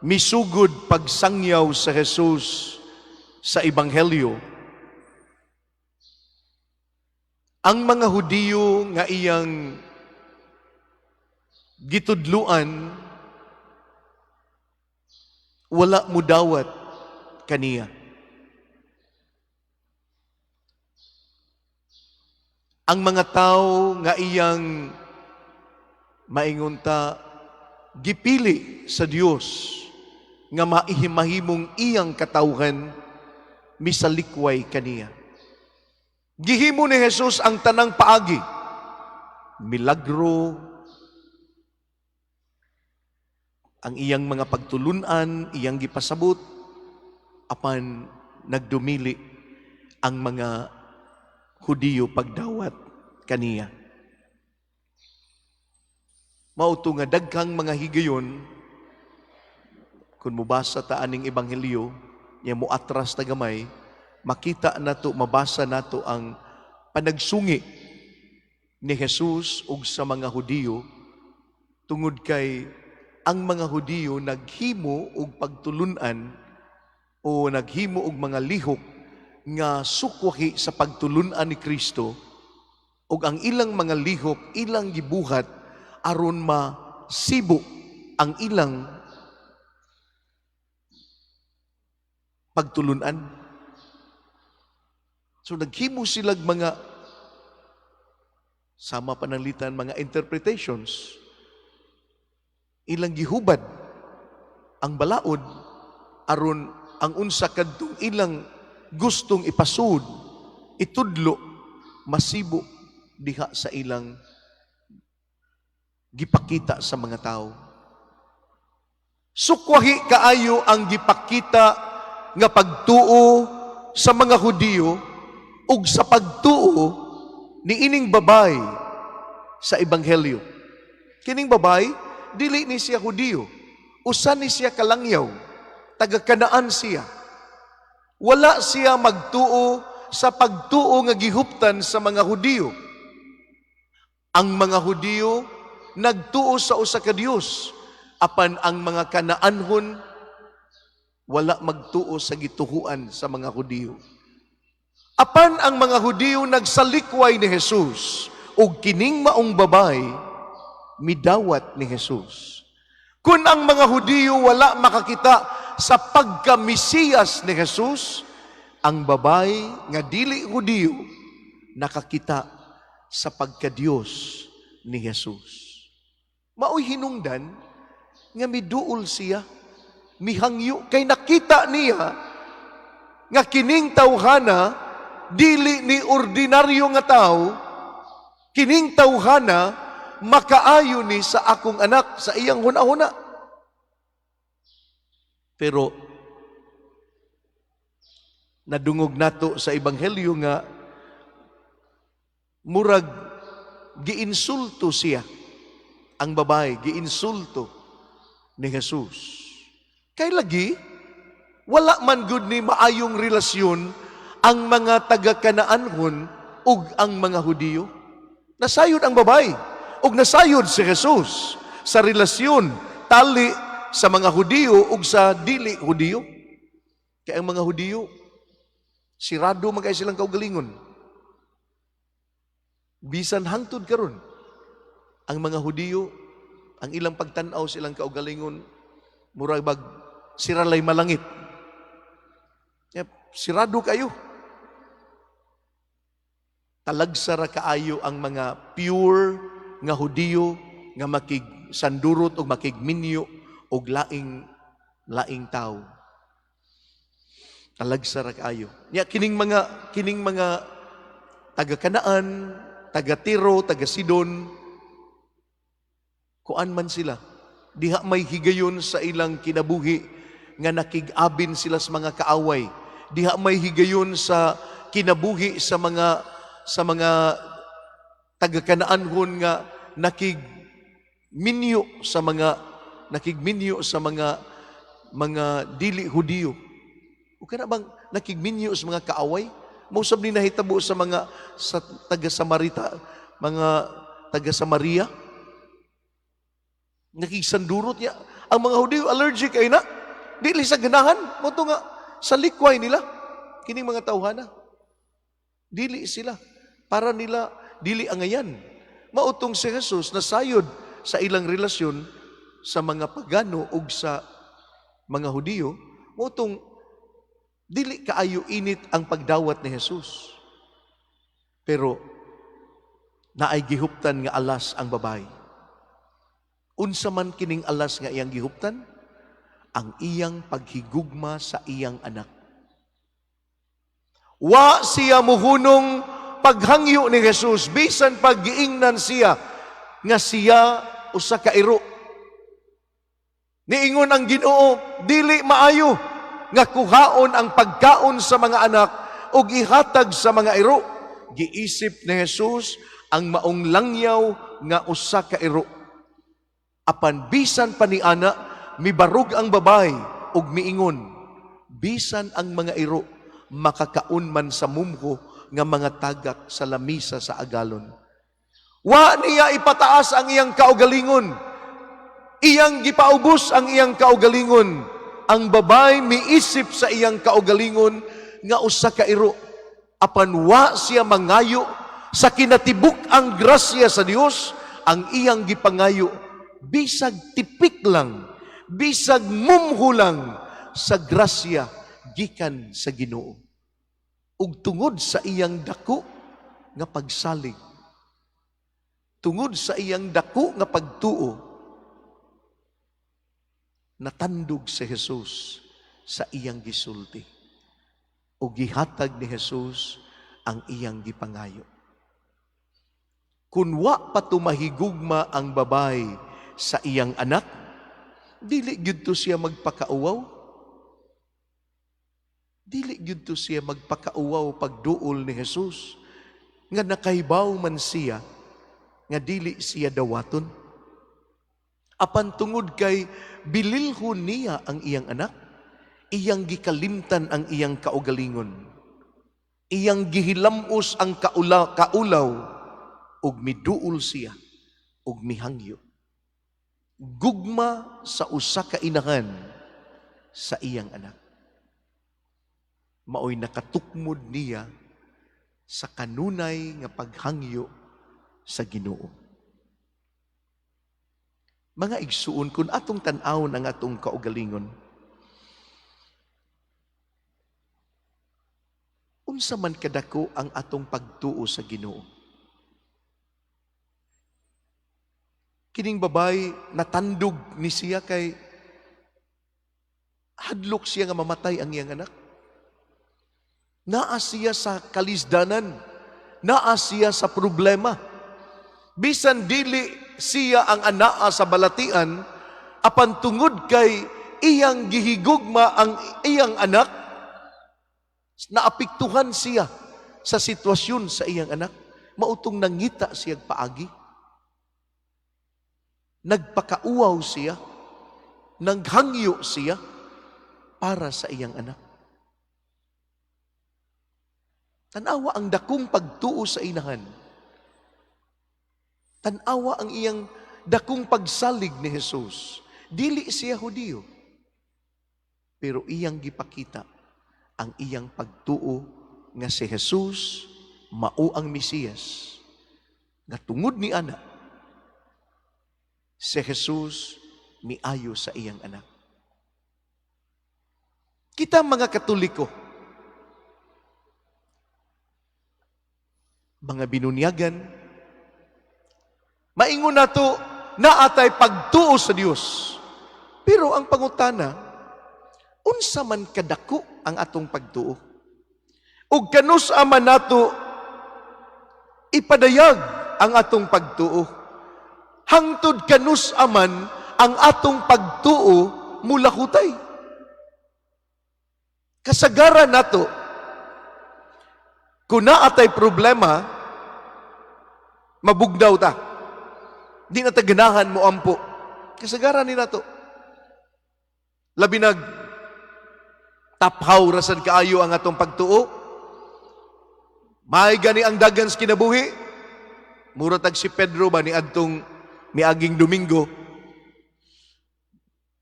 Misugod pagsangyaw sa Jesus sa Ebanghelyo, ang mga Hudiyo nga iyang gitudluan wala mudawat kaniya. Ang mga tao nga iyang, maingon ta, gipili sa Dios nga maihimahimong iyang katawhan, misalikway kaniya. Gihimo ni Jesus ang tanang paagi. Milagro, ang iyang mga pagtulunan, iyang gipasabot, apan nagdumili ang mga Hudiyo pagdawat kaniya. Mao to nga daghang mga higayon, kung mubasa ta aning ebanghelyo, nya moatras ta gamay, makita nato, mabasa nato ang panagsungi ni Jesus ug sa mga Hudiyo tungod kay ang mga Hudiyo naghimo og pagtulunan o naghimo og mga lihok nga sukwahi sa pagtulunan ni Kristo, ug ang ilang mga lihok ilang gibuhat aron masibo ang ilang pagtulunan. So naghimo silag mga, sama pananglitan, mga interpretations, ilang gihubad ang balaod aron ang unsa kadtong ilang gustong ipasud, itudlo, masibo diha sa ilang gipakita sa mga tao. Sukwahi kaayo ang gipakita nga pagtuo sa mga Hudiyo ug sa pagtuo ni ining babay sa ebanghelyo. Kining babay dili ni siya Hudiyo. Usa ni siya kalangyaw, taga Kanaan siya. Wala siya magtuo sa pagtuo nga gihuptan sa mga Hudiyo. Ang mga Hudiyo nagtuo sa usa ka Dios, apan ang mga Kanaanhon wala magtuo sa gituhuan sa mga Hudiyo. Apan ang mga Hudiyo nagsalikway ni Jesus, ug kining maong babay midawat ni Jesus. Kung ang mga Hudiyo wala makakita sa pagka-Mesiyas ni Jesus, ang babay nga dili Hudiyo nakakita sa pagka-Dios ni Jesus. Maoy hinungdan nga miduol siya, mihangyo, kay nakita niya nga kining tawhana dili ni ordinaryo nga tao, kining tawhana makaayo ni sa akong anak sa iyang hunahuna. Pero nadungog nato sa ebanghelyo nga murag giinsulto siya, ang babae, giinsulto ni Jesus. Kay lagi, wala man gud ni maayong relasyon ang mga taga-Kanaanhon ug ang mga Hudiyo. Nasayod ang babae ug nasayod si Jesus sa relasyon tali sa mga Hudiyo ug sa dili Hudiyo. Kay ang mga Hudiyo, sirado man kay silang kaugalingon. Bisan hangtod karon, ang mga Hudiyo, ang ilang pagtan-aw silang kaugalingon, murag bag siralay malangit. Yep, sirado kayo. Talagsa ra kaayo ang mga pure nga Hudiyo nga makig sandurot og makigminyo og laing laing tao. Talagsa ra kaayo. Nya kining mga taga Kanaan, taga Tiro, taga Sidon, kuan man sila. Diha may higayon sa ilang kinabuhi nga nakig-abin sila sa mga kaaway. Diha may higayon sa kinabuhi sa mga taga Kanaanhon nga nakigminyo sa mga dili Hudiyo. O kana bang nakigminyo sa mga kaaway? Mao sab ni nahitabo sa mga sa taga Samarita, mga taga Samaria. Nakigsandurot niya. Ang mga Hudiyo allergic ay na. Dili sa ganahan. Mao to nga sa likway nila kining mga tawhana. Dili sila. Para nila dili angayan. Mao tong si Jesus nasayod sa ilang relasyon sa mga pagano ug sa mga Hudiyo, mao tong dili kaayo init ang pagdawat ni Jesus. Pero naay gihuptan nga alas ang babae. Unsa man kining alas nga iyang gihuptan? Ang iyang paghigugma sa iyang anak. Wa siya muhunong paghangyo ni Jesus bisan paggiingnan siya nga siya usa ka iro. Niingon ang Ginoo, "Dili maayo nga kuhaon ang pagkaon sa mga anak ug ihatag sa mga iro." Giisip ni Jesus ang maong langyaw nga usa ka iro. Apan bisan pa ni ana, mibarog ang babay ug miingon, "Bisan ang mga iro makakaon man sa mumho nga mga tagak sa lamisa sa agalon." Wa niya ipataas ang iyang kaugalingon. Iyang gipaubos ang iyang kaugalingon. Ang babay miisip sa iyang kaugalingon nga usa ka iro. Apan wa siya mangayo sa kinatibuk-ang grasya sa Dios. Ang iyang gipangayo, bisag tipik lang, bisag mumho lang sa grasya gikan sa Ginoo. Ug tungod sa iyang dako nga pagsalig, tungod sa iyang dako nga pagtuo, natandog si Jesus sa iyang gisulti. O gihatag ni Jesus ang iyang gipangayo. Kung wa pa to mahigugma ang babay sa iyang anak, dili gyud to siya magpakauwaw. Dili gyud to siya magpakauwaw pagduol ni Jesus nga nakahibaw man siya nga dili siya dawaton. Apan tungod kay bililhon niya ang iyang anak, iyang gikalimtan ang iyang kaugalingon. Iyang gihilamos ang kaulaw ug miduol siya ug mihangyo. Gugma sa usa ka inahan sa iyang anak. Maoy nakatukmod niya sa kanunay nga paghangyo sa Ginoo. Mga igsuon, kung atong tan-awon ang atong kaugalingon, unsa man kadako ang atong pagtuo sa Ginoo? Kining babay natandog ni siya kay hadlok siya nga mamatay ang iyang anak. Naa siya sa kalisdanan. Naa siya sa problema. Bisan dili siya ang anaa sa balatian, apan tungod kay iyang gihigugma ang iyang anak, naapektuhan siya sa sitwasyon sa iyang anak. Mao tong nangita siya paagi. Nagpakauwaw siya, naghangyo siya para sa iyang anak. Tanawa ang dakong pagtuo sa inahan. Tanawa ang iyang dakong pagsalig ni Jesus. Dili siya Hudiyo, pero iyang gipakita ang iyang pagtuo nga si Jesus mao ang Mesiyas. Nga tungod ni ana, si Jesus miayo sa iyang anak. Kita mga Katoliko, mga binunyagan, maingon nato naatay pagtuo sa Dios. Pero ang pangutana, unsa man kadako ang atong pagtuo? Ug kanus-a man nato ipadayag ang atong pagtuo? Hangtod kanus-a man ang atong pagtuo mulakutay? Kasagaran nato, kung naatay problema, mabugnaw ta. Di na ta ganahan mo ampo. Kasagaran ni nato. Labi nag taphaw ra sad kaayo ang atong pagtuo. May gani ang dagan sa kinabuhi. Mura tag si Pedro ba ni adtong miaging Domingo.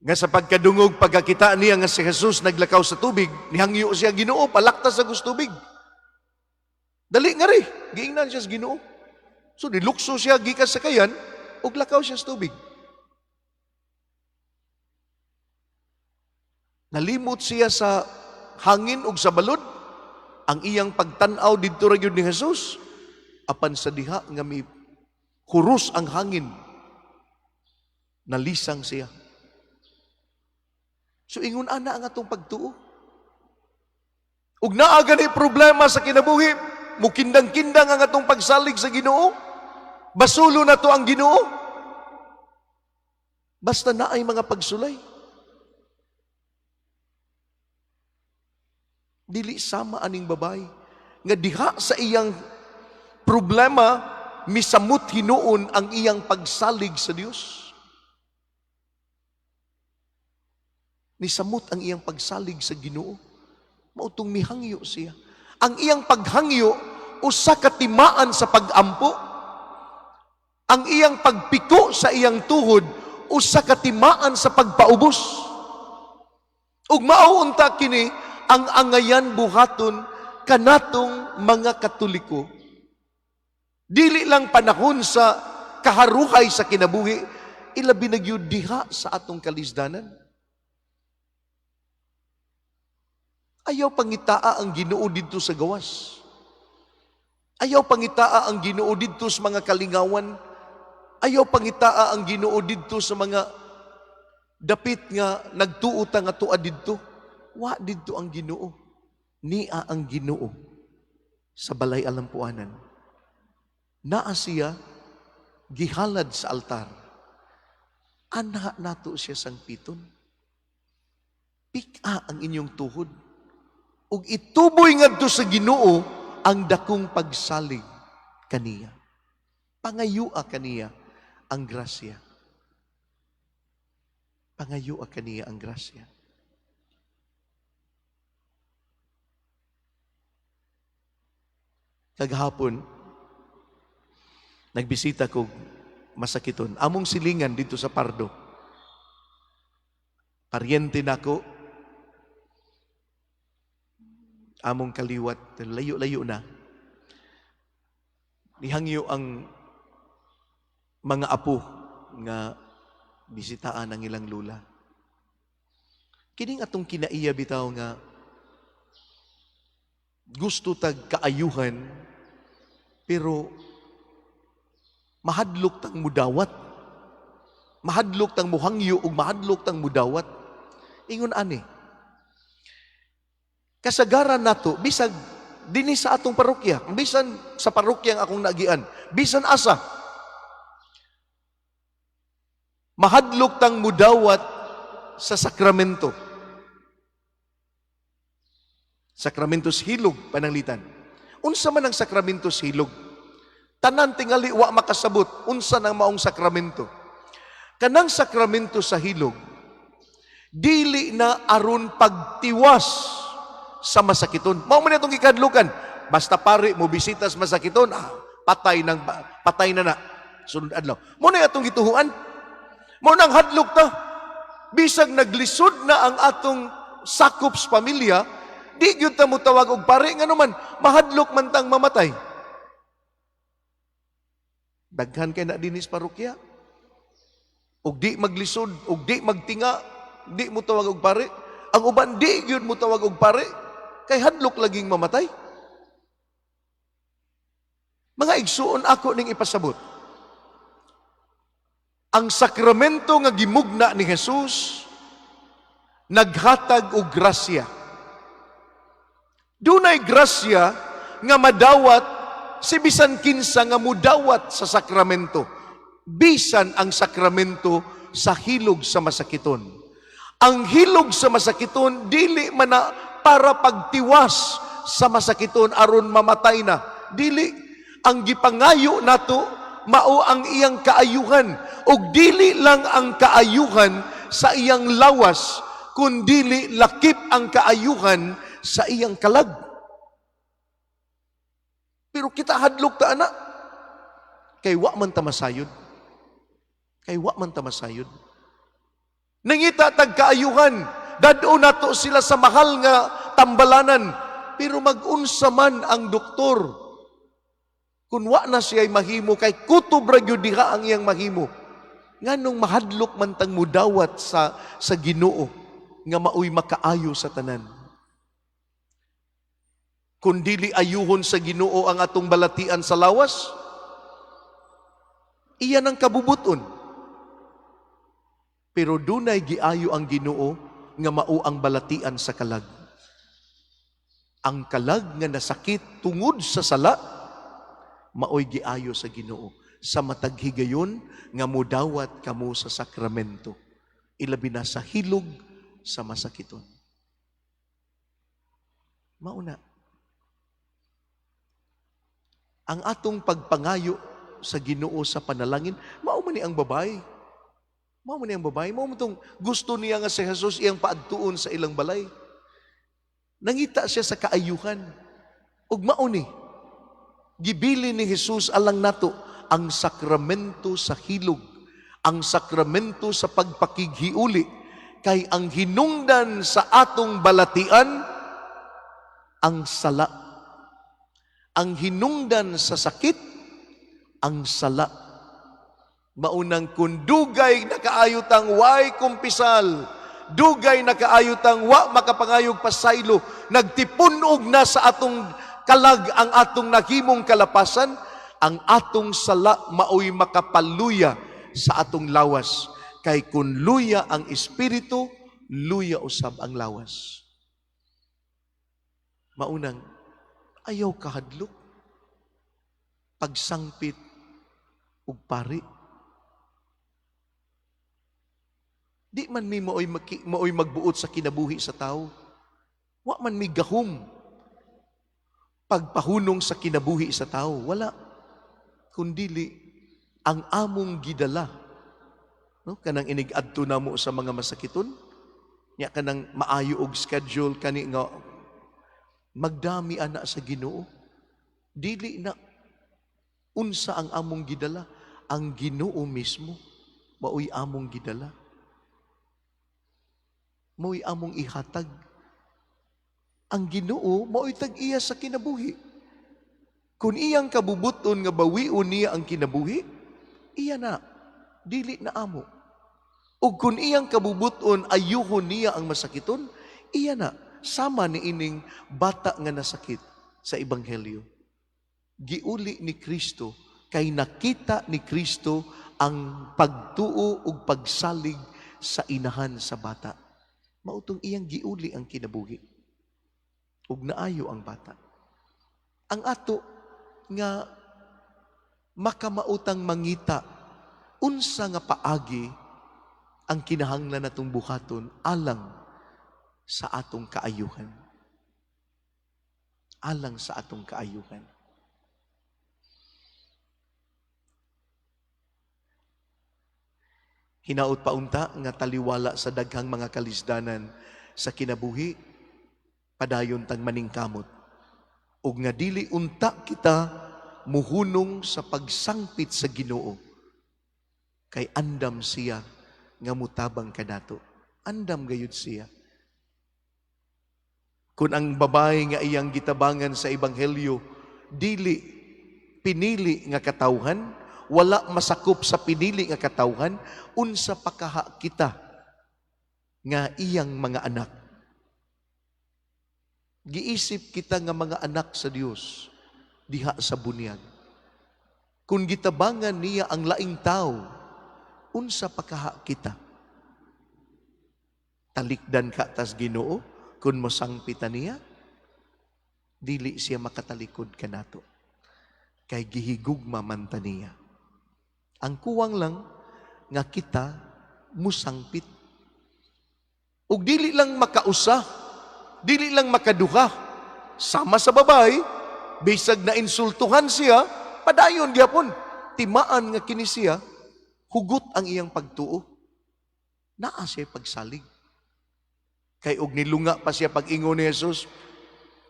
Nga sa pagkadungog, pagkakita niya nga si Jesus naglakaw sa tubig, nihangyo siya, "Ginoo, palakta sa tubig." "Dali nga ri," giingnan siya sa Ginoo. So nilukso siya gikan sa sakayan, ug lakaw siya sa tubig. Nalimot siya sa hangin ug sa balod. Ang iyang pagtan-aw didto ra gyud ni Jesus. Apan sa diha nga mi huros ang hangin, nalisang siya. So ingon ana ang atong pagtuo. Ug naa gani problema sa kinabuhi, mukindang-kindang ang atong pagsalig sa Ginoo. Basulo na to ang Ginoo. Basta naay mga pagsulay. Dili sama aning babay nga diha sa iyang problema misamot hinuon ang iyang pagsalig sa Dios. Nisamot ang iyang pagsalig sa Ginoo. Mautong mihangyo siya. Ang iyang paghangyo usa ka timaan sa pagampo. Ang iyang pagpiko sa iyang tuhod usa ka timaan sa pagpaubos. Ug mao unta kini ang angayan buhaton kanatong mga Katoliko. Dili lang panahon sa kaharuhay sa kinabuhi, ilabi na gyud diha sa atong kalisdanan. Ayaw pangitaa ang Ginoo didto sa gawas. Ayaw pangitaa ang Ginoo didto sa mga kalingawan. Ayaw pangitaa ang Ginoo didto sa mga dapit nga nagtuo ta nga tua didto. Wa didto ang Ginoo. Nia ang Ginoo sa balay alampuanan. Naa siya gihalad sa altar. Anha nato siya sangpiton. Pika ang inyong tuhod. Ug ituboy ngadto sa Ginoo ang dakong pagsalig kaniya. Pangayua kaniya ang grasya. Pangayua kaniya ang grasya. Kagahapon, nagbisita ko masakiton. Among silingan dito sa Pardo. Paryente nako. Among kaliwat, layo-layo na. Nihangyo ang mga apo nga bisitaan ang ilang lula. Kining atong kinaiya bitaw nga gusto tag kaayuhan, pero mahadlok tang mudawat. Mahadlok tang muhangyo ug mahadlok tang mudawat. Ingon ani. Kasagaran nato bisag dinhi sa atong parokya, bisan sa parokya ang akong naagian, bisan asa, mahadlok tang mudawat sa sakramento. Sakramentos hilog pananglitan. Unsa man ang sakramentos hilog? Tanan tingali wa makasabot unsa nang maong sakramento. Kanang sakramento sa hilog dili na aron pagtiwas sa masakiton. Mao man itong gikadlukan. Basta pare mo bisitas masakiton, patay nang patay na na sunod adlaw. Mo na atong gituhuan. Mao nang hadlok ta. Bisag naglisod na ang atong sakop sa pamilya, di gyud ta motawag og pare, ngano man mahadlok man tang mamatay. Daghan kay na dinis parokya. Og di maglisod, og di magtinga, di mo tawag og pare. Ang uban di gyud mo tawag og pare kay hadlok laging mamatay. Mga igsuon, ako ning ipasabot. Ang sakramento nga gimugna ni Jesus naghatag og grasya. Dunay grasya nga madawat si bisan kinsa nga mudawat sa sakramento, bisan ang sakramento sa hilog sa masakiton. Ang hilog sa masakiton dili man na para pagtiwas sa masakiton aron mamatay na. Dili. Ang gipangayo nato mao ang iyang kaayuhan, ug dili lang ang kaayuhan sa iyang lawas, kundili lakip ang kaayuhan sa iyang kalag. Pero kita hadlok ta ana kay wa man ta masayod. Kay wa man ta masayod. Nangita tag kaayuhan, dad-on nato sila sa mahal nga tambalanan, pero mag-unsa man ang doktor, kun wa na siya'y mahimo, kay kutob ra gyud diha ang iyang mahimo. Nganong mahadlok man tang mudawat sa Ginoo nga maoy makaayo sa tanan? Kung dili ayuhon sa Ginoo ang atong balatian sa lawas, iyan ang kabubuton. Pero dunay giayo ang Ginoo nga mao ang balatian sa kalag. Ang kalag nga nasakit tungod sa sala, maoy giayo sa Ginoo sa matag higayon nga mudawat kamo sa sakramento, ilabi na sa hilog sa masakiton. Mauna ang atong pagpangayo sa Ginoo sa panalangin. Mao man ni ang babae. Mao man ni ang babae, mao man tong gusto niya nga si Jesus iyang paadtuon sa ilang balay. Nangita siya sa kaayuhan. Ug mao ni gibili ni Jesus alang nato ang sakramento sa hilog, ang sakramento sa pagpakighiuli, kay ang hinungdan sa atong balatian ang sala. Ang hinungdan sa sakit ang sala. Maunang kung dugay nakaayo tang way kumpisal, dugay nakaayo tang wa makapangayog pasaylo, nagtipunog na sa atong kalag ang atong nahimong kalapasan, ang atong sala maoy makapaluya sa atong lawas. Kay kun luya ang espiritu, luya usab ang lawas. Maunang ayaw kahadlok pagsangpit ug pari. Di man mi maoy magbuot sa kinabuhi sa tao. Wa man mi gahom pagpahunong sa kinabuhi sa tao. Wala. Kundili ang among gidala, no, kanang inig-adto namo sa mga masakiton nya, kanang maayo og schedule kani nga magdami ana sa Ginoo. Dili na unsa ang among gidala, ang Ginoo mismo maoy among gidala, maoy among ihatag. Ang Ginoo maoy tag-iya sa kinabuhi. Kung iyang kabubuton nga bawion niya ang kinabuhi, iya na, dili na amo. Ug kung iyang kabubuton ayuhon niya ang masakiton, iya na, sama ni ining bata nga nasakit sa Ebanghelyo. Giuli ni Kristo kay nakita ni Kristo ang pagtuo ug pagsalig sa inahan sa bata. Mautong iyang giuli ang kinabuhi. Ug naayo ang bata. Ang ato nga makamautang mangita unsa nga paagi ang kinahanglan natong buhaton alang sa atong kaayuhan. Alang sa atong kaayuhan. Hinaot paunta nga taliwala sa daghang mga kalisdanan sa kinabuhi, padayon tang maningkamot. Ug nga dili unta kita muhunong sa pagsangpit sa Ginoo. Kay andam siya nga mutabang kanato. Andam gayud siya. Kung ang babae nga iyang gitabangan sa Ebanghelyo dili pinili nga katawhan, wala masakop sa pinili nga katawhan, unsa pa kaha kita nga iyang mga anak? Giisip kita nga mga anak sa Dios diha sa bunyag. Kung gitabangan niya ang laing tao, unsa pa kaha kita? Talikdan ka tas Ginoo kung mosangpitan niya? Dili siya makatalikod kanato. Kay gihigugma man ta niya. Ang kuwang lang nga kita musangpit. Ug dili lang makausa, dili lang makaduha. Sama sa babae, bisag na insultuhan siya, padayon gyapon. Timaan nga kini siya, hugot ang iyang pagtuo. Naa siya pagsalig. Kay og nilunga pa siya pag-ingon ni Jesus,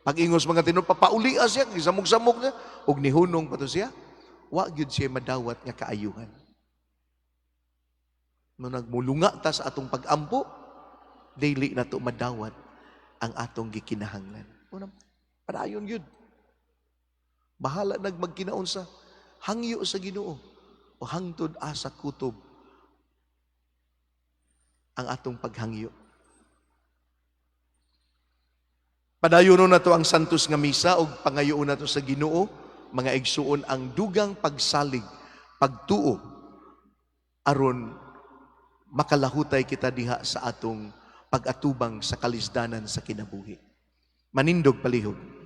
pag-ingos mga tinuod, papaulia siya, gisamog-samog niya, og nihunong pa to siya, wa gyud siya madawat nga kaayuhan. No nagmulunga ta sa atong pag-ampo, dili nato madawat ang atong gikinahanglan. Una, padayon gyud. Bahala nag magkinaunsa, hangyo sa Ginoo o hangtod asa kutob ang atong paghangyo. Padayonon nato ang Santos nga Misa ug pangayoon nato sa Ginoo, mga igsuon, ang dugang pagsalig, pagtuo aron makalahutay kita diha sa atong pag-atubang sa kalisdanan sa kinabuhi. Manindog palihog.